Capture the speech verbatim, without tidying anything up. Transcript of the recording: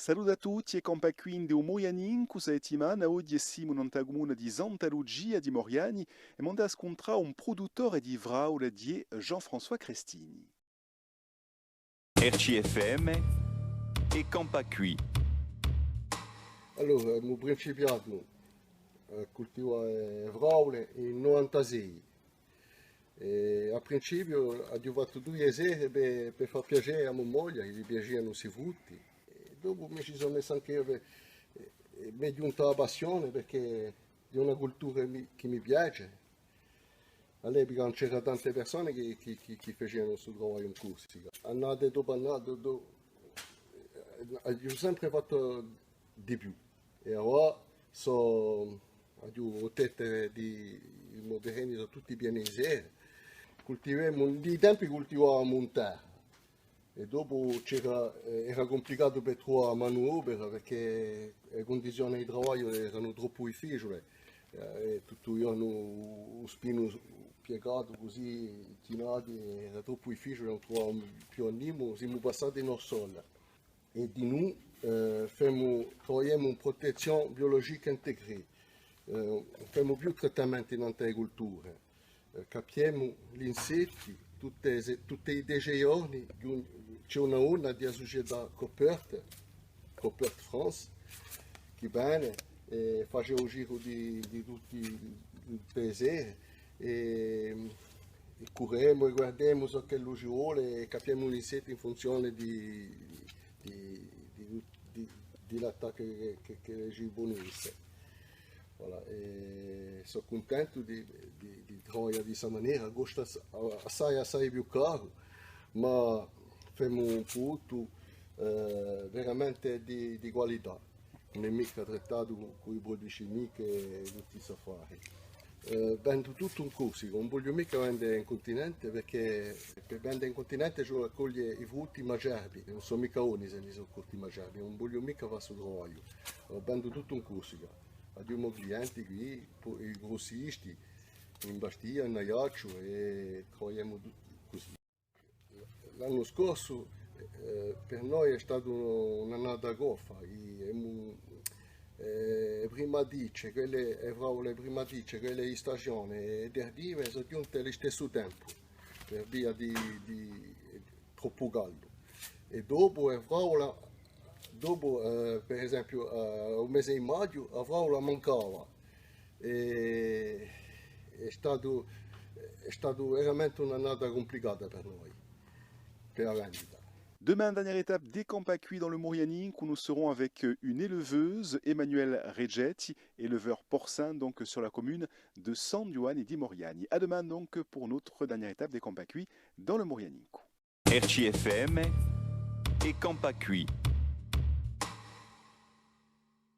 Salute à tutti è campà quì in u Morianincu sta settimana. Oghje simu nant'à a cumuna di Santa Lucia di Moriani è emu da scuntrà un pruduttore di fraule, di Jean-François Crestini. R C F M è campà quì. Allora, emu principiatu à cultivà e fraule in novantasei. È à principiu aghju fattu duie serre per, per fà piacè à mo moglia, chì li piacianu sti frutti. È dopu mi ci sò messu anch'eiu per, è, è m'hè ghjunta a passione perchè hè una cultura mi, chì mi piace. À l'epica ùn c'era tante persone chì, chì, chì, chì facianu stu travagliu in Corsica. Annate dopu annate, do-, do-, aghju sempre fattu di più. È avà sò, aghju tette di, i mo terreni sò tutti pieni di serre. Cultivemu, in i tempi cultivavamu in terra. È dopu c'era, eh, era cumplicatu per truvà manu d'opera, perchè e cundizione di travagliu eranu troppu difficiule. Eh, è tuttu u ghjornu u spinu piegatu cusì, chinati, era troppu difficiule, ùn truvavamu più à nimu, simu passati in Orsola. È dinù, eh, femu, travagliemu in protezione biologica intégrée. Eh, ùn femu più trattamenti nant'à e culture. Eh, cappiemu l'insetti, tutte e se-, tutti i dece ghjorni, ghjun-, ci hè una donna di a sucietà Coopert, Coopert France, chì vene è face u giru di, di tutti i paesi è, è curremu è guardemu ciò ch'ellu ci vole è cappiemu l'insetti in funzione di, di, di, di, di l'attaccu chì, chì, chì ci ponu esse. Voilà, è sò cuntentu di, di, di travaglià di sta manera, costa ass-, assai, assai più caru, ma femu un pruduttu, eh, veramente di, di qualità. Ùn hè micca trattatu cù, cù i produi chimichi è tutti st'affari. Eh, vendu tuttu in Corsica, ùn vogliu micca vende in cuntinente, perchè per vende in cuntinente ci vole à coglie i frutti in acerbi, è ùn sò micca boni s'elli sò cotti in acerbi, ùn vogliu micca fà stu travagliu. Allora, vendu tuttu in Corsica. Aghju i mo clienti quì, po-, i grussisti, in Bastia, in Aiacciu, è travagliemu tu-, cusì. L'annu scorsu, eh, per noi hè stata un-, un'annata goffa. I, emu, eh, e primatice, quelle, e fraule primatice, quelle di stagione è tardive, sò ghjunte à listessu tempu, per via di, di troppu caldu. È dopu e fraule, dopu, eh, per esempiu, eh, u mese di maghju, a fraula mancava. È hè statu, hè statu veramente un'annata cumplicata per noi, per a vendita. Demain, dernière étape d'È campà quì dans le Morianincu, où nous serons avec, euh, une éleveuse, Emmanuelle Reggetti, éleveur porcin donc sur la commune de San Ghjuvanni di Moriani. À demain donc pour notre dernière étape d'È campà quì dans le Morianincu. R C F M, È campà quì.